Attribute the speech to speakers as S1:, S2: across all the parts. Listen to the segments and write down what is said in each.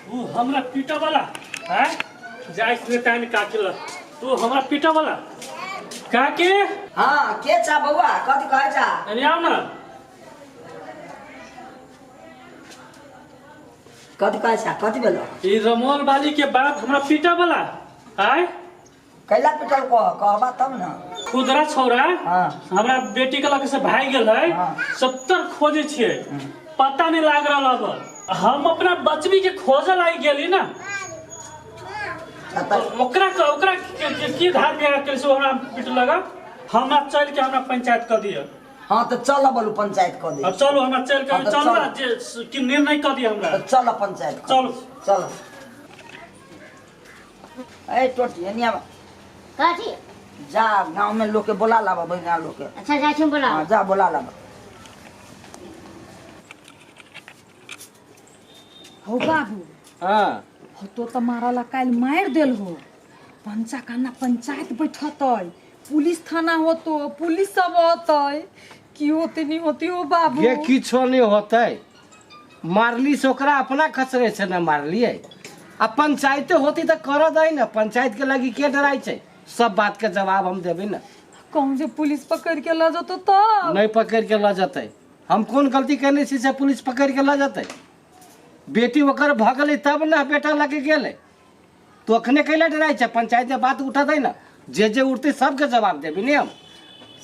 S1: तू हमरा पीटा वाला हैं जाय से टाइम काकी ल तू हमरा पीटा वाला काकी।
S2: हाँ, के चा बउआ, कथी कहै चा?
S1: एने आउ ना।
S2: कथी कहै चा, कथी भेलो?
S1: ई रमोल वाली के बाप हमरा पीटा वाला आय।
S2: कैला पिटल कह, कहबा तब ना।
S1: खुदरा छौरा
S2: हाँ।
S1: हमरा बेटी के लगे से भाग गेल है।
S2: हाँ।
S1: सत्तर खोजे छियै, पता नहीं लाग रहल। अब हम अपना बचबी के खोजे लाग गेली ना।
S2: अच्छा।
S1: ओकरा ओकरा की धार बिहार के से हमरा पिट लगा। हमरा चल के हमरा पंचायत कर दिया।
S2: हाँ तो चल बोलू पंचायत कर दे।
S1: अब चलो हमरा चल के
S2: हाँ, तो
S1: चलो
S2: चल।
S1: जे कि निर्णय कर दिया हमरा।
S2: तो चल पंचायत कर।
S1: चलो।
S2: चल। ए टोटी एनी आब।
S3: कथी?
S2: जा गांव में लोग के बोला लाबा, बहिना लोग के।
S3: अच्छा जा छी बोला।
S2: हाँ जा बोला लाबा।
S4: हो बाबू।
S5: हाँ।
S4: हो तो त मारला काल्हि मारि देल हो। पंचा काना पंचायत बैठतै, पुलिस थाना होतो, पुलिस सब होतै, की होते नहीं होती हो बाबू?
S5: ये किछो नहीं होतै। मारली से ओकरा अपना खसरे से न मारलिए। आ पंचायते होती तो कर दै ना, पंचायत के लगी के डराई छै? सब बात के जवाब हम देबै ना।
S4: कहूँ जे पुलिस पकड़ के ल जतो तब?
S5: नहीं पकड़ के ल जतै। हम कोन गलती करने छी से पुलिस पकड़ के ल जतै? बेटी ओकर भगलै तब ना बेटा लगे गेलै। तो अखने कैला डराई छै? पंचायत में बात उठा दै ना, जे जे उठते सबके जवाब देबै ने हम।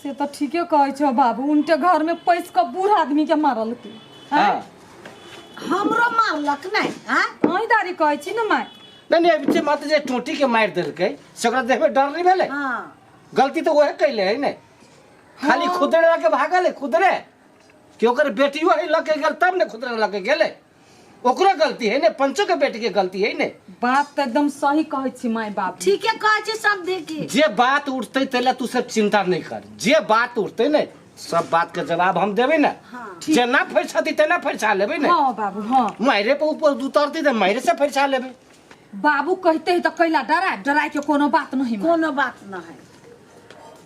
S4: से तो ठीके कहै छौ बाबू, उनटे घर में पैस के बूढ़ आदमी के मारल के।
S5: हाँ।
S6: हमरो मारलक नहीं। हाँ
S4: अहीं दारी कहै छी ना माय।
S5: नहीं नहीं, अभी मात्र जे टोटी के मारि देलकै से ओकरा देखबै डर नहीं भेलै?
S6: हाँ।
S5: गलती तो वह कैले है ने, खाली खुदरे लके भागल है खुदरे कि ओकर बेटियो है लके गेल तब ने खुदरे लके गेलै। ओकरो गलती है ने, पंचो के बेटी के गलती है ने।
S4: बात तो एकदम सही कहै छी my बाप।
S6: ठीके कहै छी सब देखी।
S5: जे बात उठते तैला तू सब चिंता नहीं कर, जे बात उठते ने सब बात के जवाब हम देबै ने।
S6: हाँ।
S5: जेना फरिछाती तेना फरिछा लेबै ने।
S4: हाँ बाबू हाँ।
S5: मारे पर ऊपर उतरती तो मारे से फरिछा लेबै।
S4: बाबू कहते है तो कैला डरा डराय के कोनो बात नहीं माय।
S6: कोनो बात न है।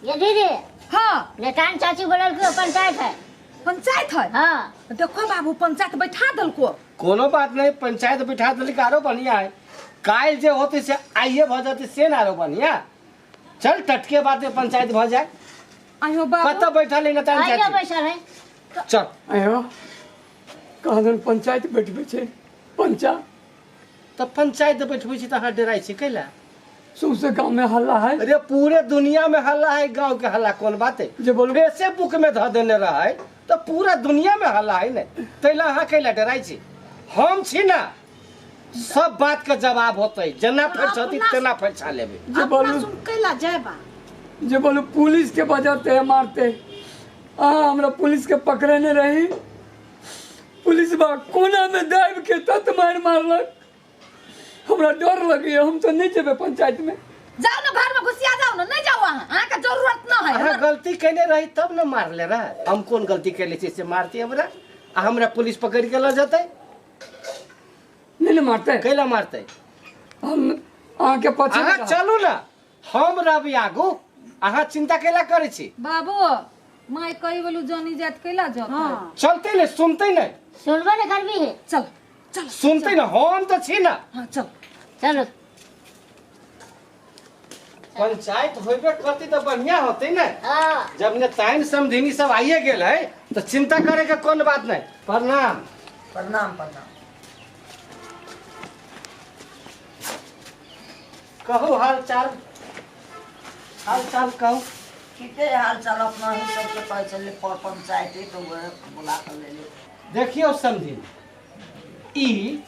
S3: ये दीदी।
S4: हाँ।
S3: नेतान चाची बोलल के पंचायत है।
S4: पंचायत है?
S3: हाँ।
S4: देखो बाबू पंचायत बैठा देलको।
S5: कोनो बात नहीं, पंचायत बैठा देलक आरो बढ़िया है। काल्हि जे होते से आइए भ जाते से न आरो बढ़िया। चल टटके बात में पंचायत भ जाए।
S4: आयो बाबू।
S5: कतऽ बैठल है नेतान
S3: आइयो
S5: चाची?
S3: बैठल है।
S5: चल।
S7: आयो कहाँ दन पंचायत बैठबै छै पंचा।
S5: तऽ पंचायत बैठबै छी तऽ अहाँ डराइ छी कैला?
S7: सौंसे गांव में हल्ला है।
S5: अरे पूरे दुनिया में हल्ला है, गांव के हल्ला कौन बात है?
S7: जे बोलू।
S5: फेसबुक में धऽ देने रहे तो पूरा दुनिया में हल्ला है ने, तैला अहाँ कैला डराइ छी? हम छी ना, सब बात के जवाब होतै, जेना फरिछती तेना फरिछा लेबै।
S7: जे बोलू।
S6: सुन कैला जायबा?
S7: जे बोलू पुलिस के बजाते मारते। अहाँ हमरा पुलिस के पकड़ने रही, पुलिस बा कोना में दाबि के तत मारि मारलक, हमरा डर लगैया, हम तो नहीं जेबै पंचायत में।
S4: जाओ ना घर में घुसिया जाओ ना, नहीं जाओ अहाँ, अहाँ के जरूरत न है।
S5: अहाँ गलती केने रही तब न मारले रहे। हम कोन गलती केले छी से मारती हमरा, आ हमरा पुलिस पकड़ के ल जेतै।
S7: नहीं न मारते।
S5: कैला मारते?
S7: हम अहाँ के पछे
S5: अहाँ
S7: रहब।
S5: चलू ना, हम रहबी आगू, अहाँ चिंता कैला करै छी?
S4: बाबू my कही बोलू जनी जात कैला जात?
S6: हाँ।
S5: चलते ने, सुनते ने।
S3: सुनबे ने करबी है।
S4: चल चल।
S5: सुनते ना, हम तो छी ना।
S4: हाँ चल
S3: चलो।
S5: पंचायत होबे करती तो बढ़िया होते ना।
S3: हाँ।
S5: जब ने ताइन समधिनी सब आइए गेल है तो चिंता करे के कौन बात नहीं। प्रणाम।
S2: प्रणाम प्रणाम।
S5: कहू हाल चाल, हाल चाल कहू।
S2: ठीके हाल चाल, अपना ही सबके कहै छलै पर पंचायती तो वह बुला कर ले ले।
S5: देखियो समधिनी, ई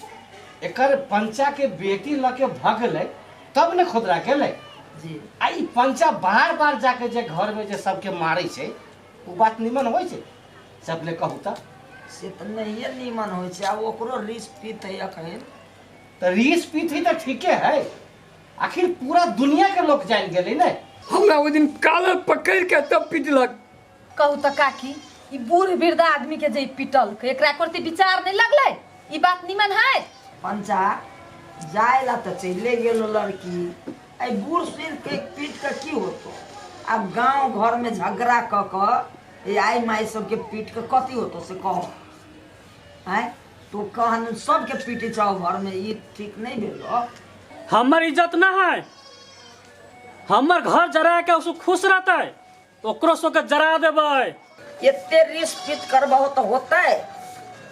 S5: एकर पंचा के बेटी लके भगलै तब ने खुदरा गेलै
S2: जी।
S5: आ ई पंचा बार बार जाके जे घर में जे सबके मारै छै उ बात निमन होइ छै? सबने कहू त।
S2: से त नहिये निमन होइ छै। आब ओकरो रिस पीत है अखन।
S5: त रिस पीत है त ठीके है, आखिर पूरा दुनिया के लोग जान गेलै ने।
S7: हमरा ओहि दिन कालर पकड़ के तब पिटलक।
S4: कहू त काकी, ई बूढ़ वृद्ध आदमी के जे पिटल एकरा प्रति विचार नहीं लगलै? ई बात निमन है?
S2: पंचा जाय ला त चले गेलो लड़की, ए बूढ़ सिर के पीट के की होतो? आब गांव घर में झगड़ा क क ए आई माई सबके पीट के कथी होतो से कहो? आय तू कहन सबके पीटे छौ घर में, ई ठीक नहीं भेलो।
S1: हमर इज्जत ना है, हमर घर जरा के उसको खुश रहता है, ओकरो सबके जरा देबै।
S2: एते रिस पीत करबहो तो होतै,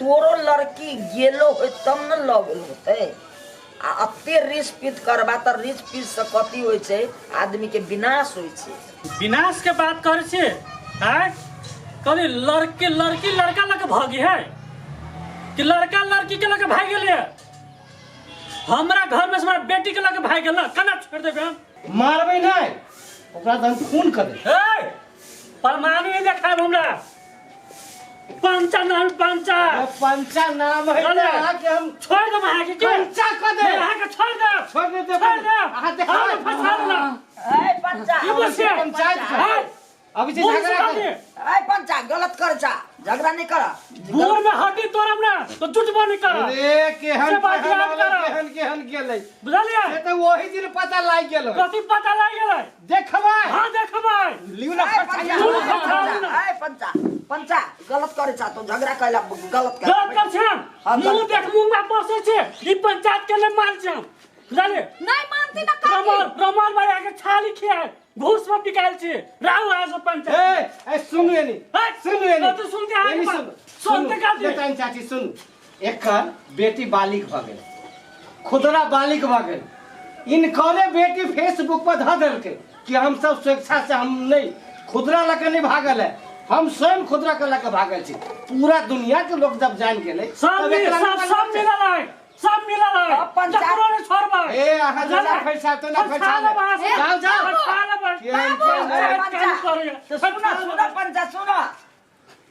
S2: तोरो लड़की गेलो होय तब न लऽ गेल होतै। आ एते रिस पीत करबा तऽ रिस पीत से कथी होइ छै, आदमी के विनाश होइ छै।
S1: विनाश के बात करै छियै आँय? कहली लड़की लड़की लड़का लऽ के भागी है कि लड़का लड़की के लऽ के भागि गेलै? हमरा घर में से हमरा बेटी के लऽ के भागि गेल ना, केना छोड़ि देबै हम?
S5: मारबै नहि ओकरा तऽ हम खून कर देबै।
S1: ए परमाणु नहीं देखायब हमरा, पंचा नाम पंचा।
S5: अरे पंचा नाम है
S1: चले।
S5: अहाँके हम
S1: छोड़ देब अहाँके के?
S5: पंचा कऽ देब।
S1: नहीं, अहाँके छोड़ देब।
S5: छोड़ नहि देब।
S1: छोड़ देब।
S5: अहाँ देखबै।
S1: अहाँ फंसा देलक।
S2: ए पंचा,
S1: की बोल छियै?
S5: पंचायत के।
S1: हैं?
S5: अभी जे
S1: बूढ़
S5: झगड़ा
S1: से
S5: कर।
S2: ए पंचा गलत कर जा, झगड़ा नहीं कर।
S1: बूढ़ में हड्डी तोड़ब ना तो जुटबो नहीं करब।
S5: अरे केहन
S1: से बात
S5: केहन
S1: याद
S5: आबै,
S1: करब।
S5: केहन केहन गेलै
S1: बुझलियै?
S5: से तऽ ओही दिन पता लागि गेल।
S1: कथी पता लागि गेलै?
S5: देखबै।
S1: हाँ देखबै।
S5: लिउ ना
S2: ए
S5: फरछाई।
S2: पंचा,
S1: फरछाई।
S2: ए पंचा, पंचा गलत करे छा तो, झगड़ा कैला गलत कर।
S1: गलत कर छियै हम।
S2: हाँ,
S1: मुँह
S2: गलत।
S1: देख मुँह में बसै छै। ई पंचायत के नहि मान छै हम। बुझलियै?
S4: नहीं मानती ना काकी।
S1: रमन रमन भाई आके छाली खियाए घूस में बिकायल छी। राहु आए से पंचायत।
S5: ए ए सुनू एनी,
S1: ए,
S5: सुनू एनी।
S1: कथी सुनते अहाँके
S5: एनी
S1: बात?
S5: सुनू,
S1: सुनते
S5: सुनू।
S1: कथी?
S5: लेतन चाची सुनू, एकर बेटी बालिग भऽ गेल, खुदरा बालिग भऽ गेल। इनकरे बेटी फेसबुक पर धऽ देलकै कि हम सब स्वेच्छा से हम नहीं खुदरा लऽ के नहीं भागल है, हम स्वयं खुदरा के लऽ के भागल छी। पूरा दुनिया के लोग जब जान गेलै
S1: सब
S5: तब
S1: मिल
S5: एकरा
S1: सब
S5: निकालल
S1: सब
S5: छै।
S1: मिलल है, सब मिलल है।
S2: अब पंचायत-
S1: ककरो नहीं छोड़बै।
S5: ए अहाँ जेना फैसा तेना
S1: फरछा
S5: फैसा
S1: लेब अहाँ से।
S5: जाओ जाओ।
S1: फरछा लेबै।
S5: केहन
S2: बाबू,
S5: केहन
S2: ए
S5: है?
S2: पंचा,
S1: केहन करैया?
S2: तो सुना सुना पंचा सुना,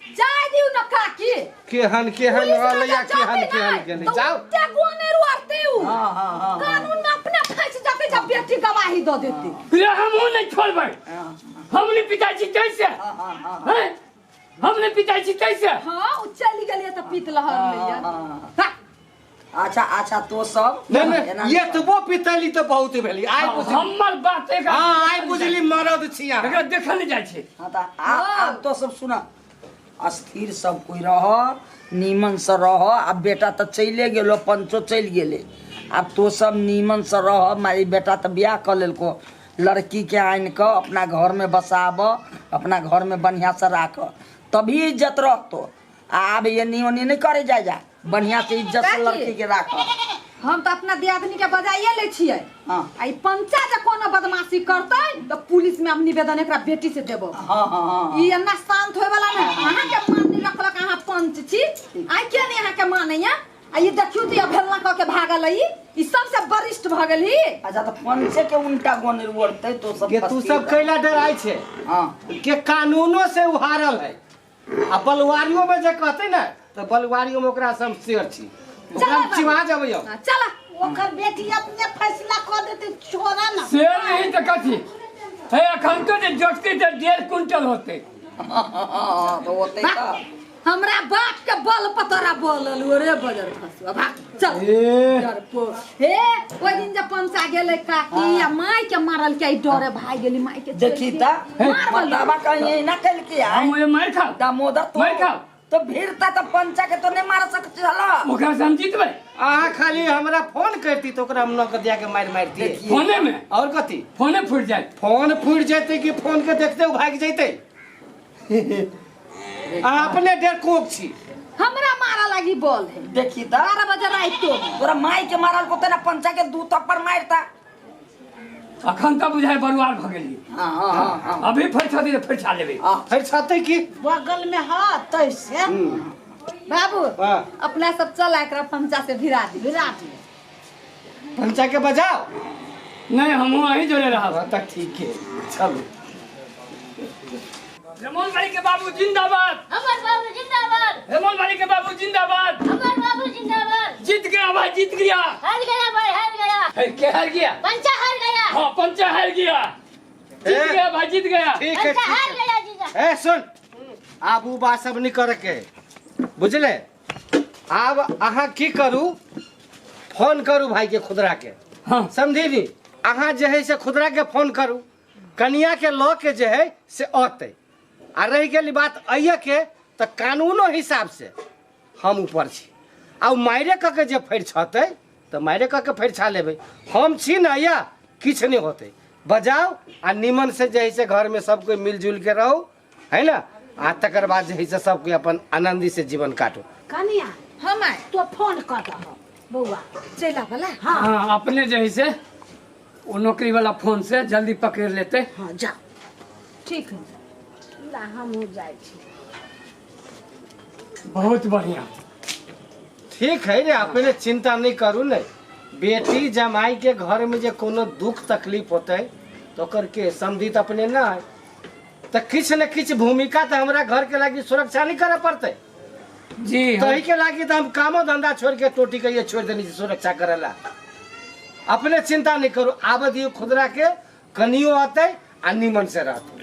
S4: जाय दिउ ना काकी।
S5: केहन केहन
S4: पुलिस
S5: रहलै
S4: लगे
S5: या केहन
S4: जाते
S5: केहन
S4: नहीं,
S5: गेलै
S4: तो
S5: जाओ।
S4: उल्टे गोने रुआते उ।
S2: हाँ हाँ हाँ
S4: कानून में अपने फंस जाते जब बेटी गवाही दो देती।
S7: रे हमहूँ नहीं छोड़बै, हम नहीं पिताई छी तैसे।
S2: हाँ हाँ हाँ
S7: हैं? हम नहीं पिताई छी तैसे।
S4: हाँ उ चली गेलिए तऽ पीत लहर लैया।
S2: हाँ। अच्छा अच्छा तो सब
S5: नहीं
S2: एना
S5: नहीं एतबो पितली तऽ बहुत भेली। आइ बुझली।
S7: हमर बात एक
S5: हाँ आइ बुझली मरद छी अहाँ।
S7: एकरा देखल नहीं जाइ छै।
S2: हाँ तऽ आब तो सब सुना, अस्थिर सब कोई रह, नीमन से रह। अब बेटा तऽ चले गेलो, पंचो चलि गेलै, आब तो सब नीमन से रह। मारी बेटा तऽ बियाह कऽ लेलको, लड़की के आनि कऽ अपना घर में बसाब, अपना घर में बढ़िया से राख, तभी इज्जत रहतो। आब एनी ओनी नहीं करे जाय जा, बढ़िया से इज्जत से
S4: काकी।
S2: लड़की के राख।
S4: हम तऽ अपना दियादनी के बजाइए लै छियै।
S2: हाँ।
S4: आ ई पंचा जे कोनो बदमाशी करतै तऽ पुलिस में हम निवेदन एकरा बेटी से देबो।
S2: हाँ हाँ हाँ
S4: ई एना शांत होय वाला नहि। अहाँ के मान नहीं रखलक, अहाँ पंच छी, आइ किया नहीं अहाँ के मानैया? आ ई देखियौ तऽ अवहेलना कऽ के भागल है, ई सबसे वरिष्ठ भऽ गेल ही।
S2: अच्छा तऽ पंचे के उल्टा गोने उड़तै तो सब
S5: के तू सब कैला डराइ छै?
S2: हाँ
S5: के कानूनो से उहारल है आ बलवारियों में जे कहते ना तऽ बलवारियों में ओकरा से हम शेयर छी, ओकरा हम चिवा जेबै हम।
S4: हाँ, चला।
S6: ओकर बेटी अपने फैसला कऽ देतै, छोड़ा ना।
S7: शेर नहीं तऽ कथी हे, अखन तो जे जोततै तऽ 1.5 क्विंटल होतै।
S2: हाँ तो होतै तऽ
S4: हमरा बाप के बल पतरा बोलल रे बजर फसुआ भाग चल।
S7: ए
S4: डरपोक। हे ओहि दिन जब पंचा गेलै काकी आ माय के मारल के, ई डरे भाग गेली माय के।
S2: देखी ता
S4: मारल।
S2: मतबा कहीं ना कल के आए
S7: हम ओए मारि खाओ,
S2: दामोदर तो
S7: मारि खाओ।
S2: तो भीड़ता तो पंचा के तो नहीं मार सकते हला।
S7: ओकरा से हम जीतबै।
S5: अहाँ खाली हमरा फोन करती तऽ ओकरा हम नौकर दिया के मारि मारि दिए।
S7: फोने में
S5: और कथी?
S7: फोने फूटि जाए।
S5: फोन फूटि जेतै कि फोन के देखते उ भागि जेतै? अहाँ अपने डरपोक छी।
S4: हमरा मारा लागी बल है।
S2: देखी ता
S4: 12 बजे रातिो में।
S2: तोरा माई के मारल को तेना पंचा के 2 थप्पड़ मारता।
S7: अखन तऽ बुझाइ बरुआर भऽ गेली।
S2: हाँ हाँ हाँ हाँ
S7: अभी फरिछा दे, फरिछा लेबै।
S5: फरिछातै की?
S6: बगल में हाँ तैसे।
S4: बाबू
S5: हाँ।
S4: अपना सब चल एकरा पंचा से भिरा दी।
S6: भिरा दी।
S5: पंचा के बजाओ।
S7: नहीं हमहूँ अहीं जोड़े रहब।
S5: हाँ तऽ ठीक है चलू।
S7: हेमन भाई के बाबू जिंदाबाद।
S3: हमर बाबू जिंदाबाद।
S7: हेमन भाई के बाबू जिंदाबाद।
S3: हमर बाबू जिंदाबाद।
S7: जीत गया भाई, जीत गया।
S3: हार गया भाई, हार गया।
S7: हे, के हार गया?
S3: पंचा हार गया।
S7: हाँ पंचा हार गया। जीत गया भाई, जीत गया।
S5: ठीक है,
S3: पंचा
S5: ठीक
S3: हार
S5: है।
S3: गया जीजा।
S5: ए सुन, आब उ बात सब नहीं करे के, बुझले? आब अहाँ की करू, फोन करू भाई के खुदरा के।
S7: हाँ।
S5: समझी नी? अहाँ जे है से खुदरा के फोन करू, कनिया के लऽ के जे है से अतै। आ रहि गेली बात अइए के, तऽ कानूनो हिसाब से हम ऊपर छी। आ ओ मारे कऽ के जे फरिछतै तऽ मारे कऽ के फरिछा लेबै। हम छी ने या किछु नहि होतै, बजाउ आ निमन से जे है से घर में सब कोई मिलजुल के रहू, है ना? आ तकर बाद जे है से सब कोई अपन आनंदी से जीवन काटू।
S6: कनिया
S4: हाँ माय,
S6: तो फोन कर दहो बौआ
S4: चलि आबला।
S7: हाँ, अपने जे है से वो नौकरी वाला फोन से जल्दी पकड़ लेते।
S6: हाँ जा,
S4: ठीक है।
S6: ला हमहूँ जाइ छी।
S7: बहुत बढ़िया।
S5: ठीक है रे, अपने चिंता नहीं करू ने। बेटी जमाई के घर में जे कोनो दुख तकलीफ होते तो ओकर के समझी तो अपने ना है, तो किछु ने किछु भूमिका तो हमरा घर के लागी सुरक्षा नहीं करे पड़ते
S7: जी। हाँ।
S5: तही के लागी तो हम कामो धंधा छोड़ के टोटी के ये छोड़ देनी सुरक्षा करेला। अपने चिंता नहीं करू, आब दियो खुदरा के कनियो आते आ निमन से रहते।